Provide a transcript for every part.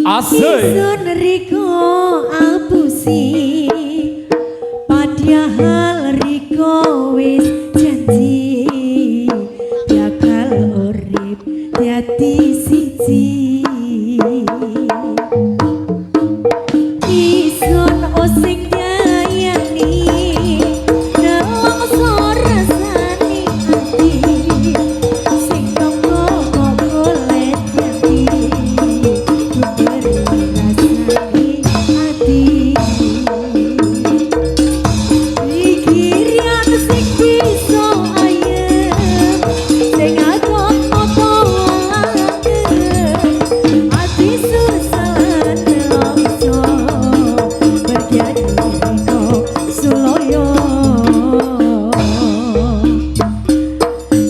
Asik. Isun riko apusi padahal riko wis janji bakal urip dadi siji. Isun osing nyayani nelongso rasane ati sing tonggo kok golek ati rasane ati pikirian sing bisa ayem sing agot moto ati susah nelongso berjadi riko suloyo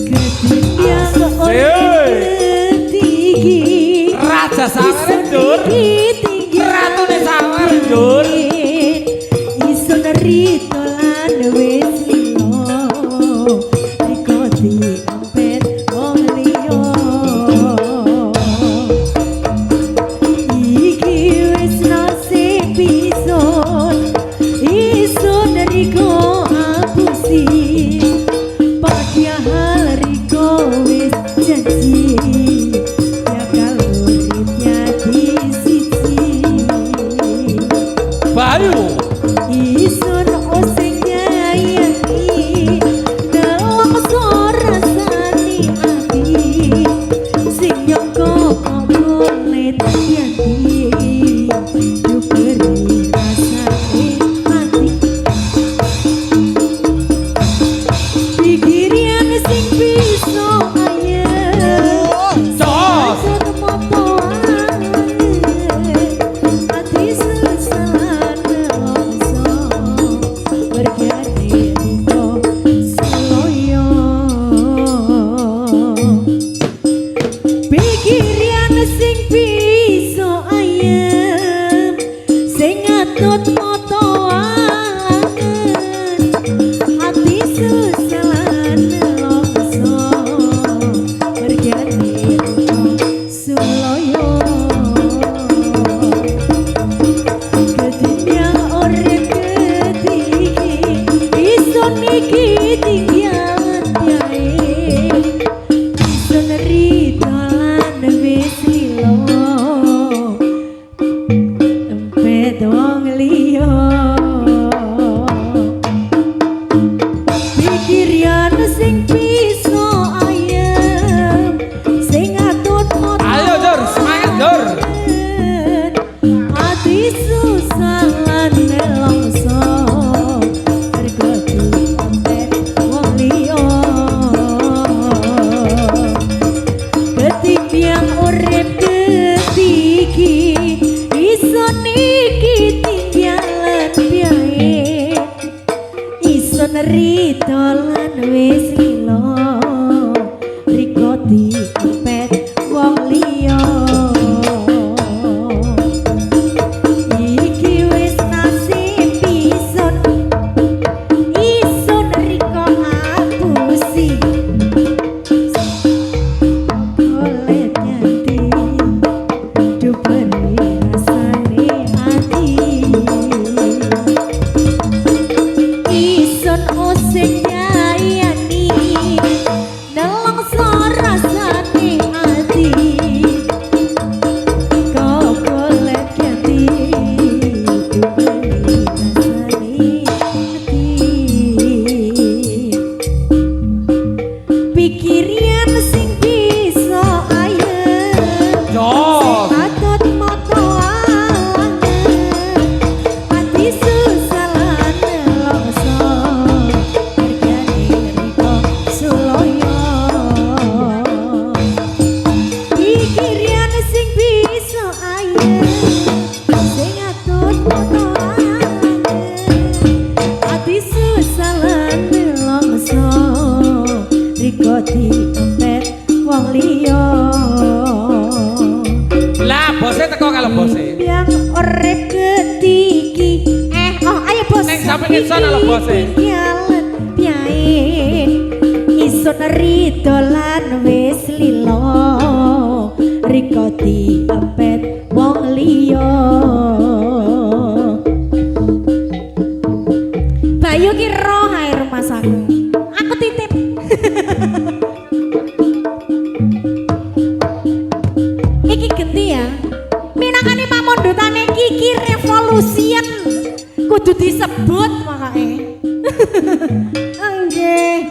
ketimbang urip ketigi Raja Sawer, Jur. Ratune Sawer, Jur. Isun rito lan wis lilo riko diempet wong liya. Iki wis nasib isun isun riko apusi padahal riko wis janji bakal urip dadi siji. Bayu. Isun osing nyayangi nelongso rasane ati sing nyangka kok golet ati diberi rasane ati pikirian sing bisa ayem Jos. sing moto ati susah nelongso berjadi riko suloyo pikirian sing bisa ayem sing ngatut moto angen ati susah nelongso berjadi riko suloyo ketimbang urip ketigi isun iki tinggian yae isun rito lan wis lilo empet wong liya pikirian sing bisa ayem sing ngatut moto Ayo, Jur, semangat, Jur. Ati susah lan nelongso mergo diempet wong liya ketimbang urip ketigi isun iki tinggalan biae isun rito lan wis lilo riko diempet wong liya. Iki wis nasib isun isun riko apusi golek ati duberi rasane ati isun osing nyayani nelongso rasane ati kok golek ati duberi rasane ati pikirian sing bisa ayem Jos. patut moto angen ati susah lan nelongso mergane riko suloyo pikirian sing bisa ayem sing atut moto angen ati susah lan nelongso riko diempet wong liya. Lah, bose teko kalau bose. Yang urip ketigi oh ayo bos Neng sampe ngeson lho, bose. Tinggalan piye isun rito lan wis lilo riko diempet wong liya. Iki genti ya. Minangkane pamundhutane Kiki Revolution. Kudu disebut makane. Nggih.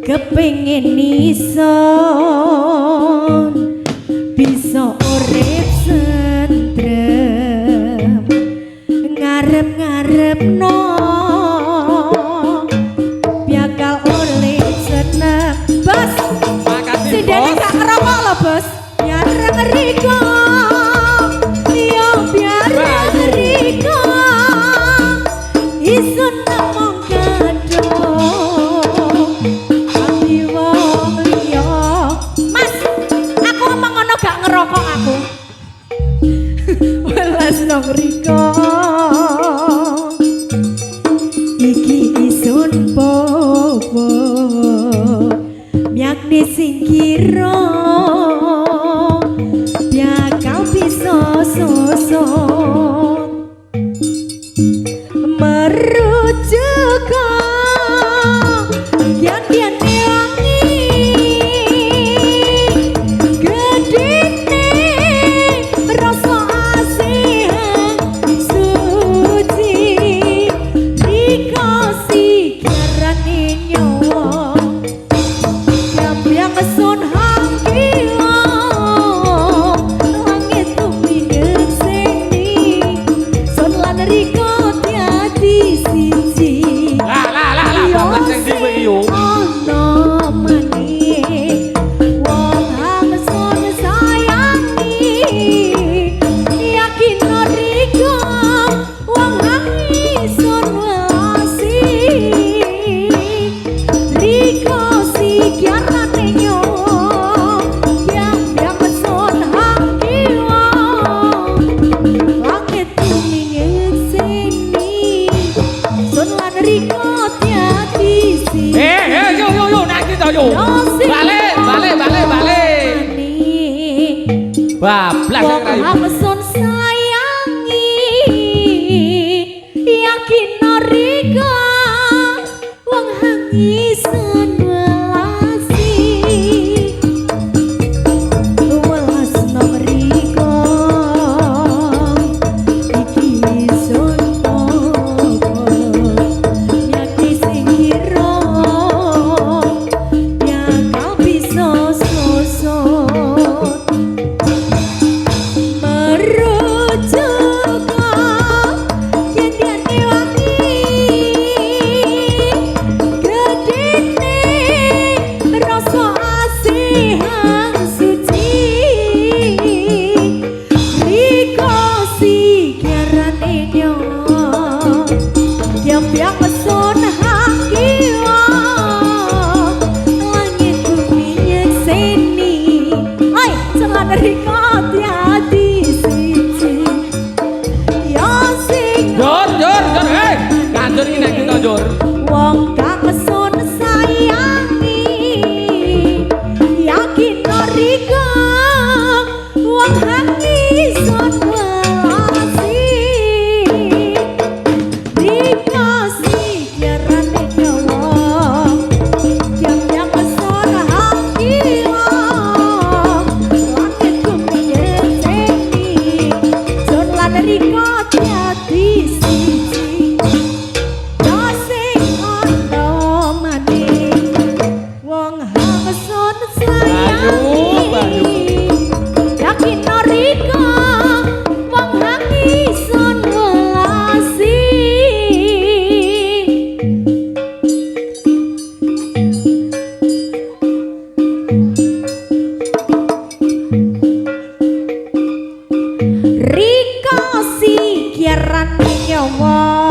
Kepengin ison bisa urip sentrem ngarep-ngarepno bakal oleh seneng. Bos, Makasih sindene bos. gak ngerokok lho, Bos. Biar ngeriko, yo biar ngeriko, isun namung kado ati wong liya. Mas, aku ngomong ngono gak ngerokok aku. Welas nang riko iki isun popo yakni sing kira bakal bisa sosok merujuk kian-kian wangi gedene rasa asih suci rika sigarane nyawa yang sun hangkila langit tuminyekseni sun lan rika dadi siji. Lah lah lah lah, bablas sing ndi kowe iki yo. Ono maning wong hang sun sayangi yakin rika wong hang sun welasi rika sikiarane nyawa yang sun hangkiwa langit tuminyekseni sun lan rika dadi siji. Eh, eh, yo yo yo, nang ndi to yo. Balik, balik, balik, balik. Bablas sing Wong rayu. hang sun sayangi yakin rika wong hang isun welasi welas nang rika iki isun popo yakni sing kira bakal bisa sosok merujuk yen wangi gedene rasa asih hang suci rika sigarane nyawa yang sun hangkiwa langit bumi nyekseni. Oi, celana rika dadi siji ya sing Jor, jor, jor, hei. Ganjur iki nang ndi to, Jor? wong kang sun sayangi yakin rika wong hang sun welasi rika sigarane nyawa yang sun hangkiwa langit bumi nyekseni sun lan rika dadi siji. Sing ana maning wong hang sun sayangi yakin rika wong hang isun welasi. Rika sikiarane nyawa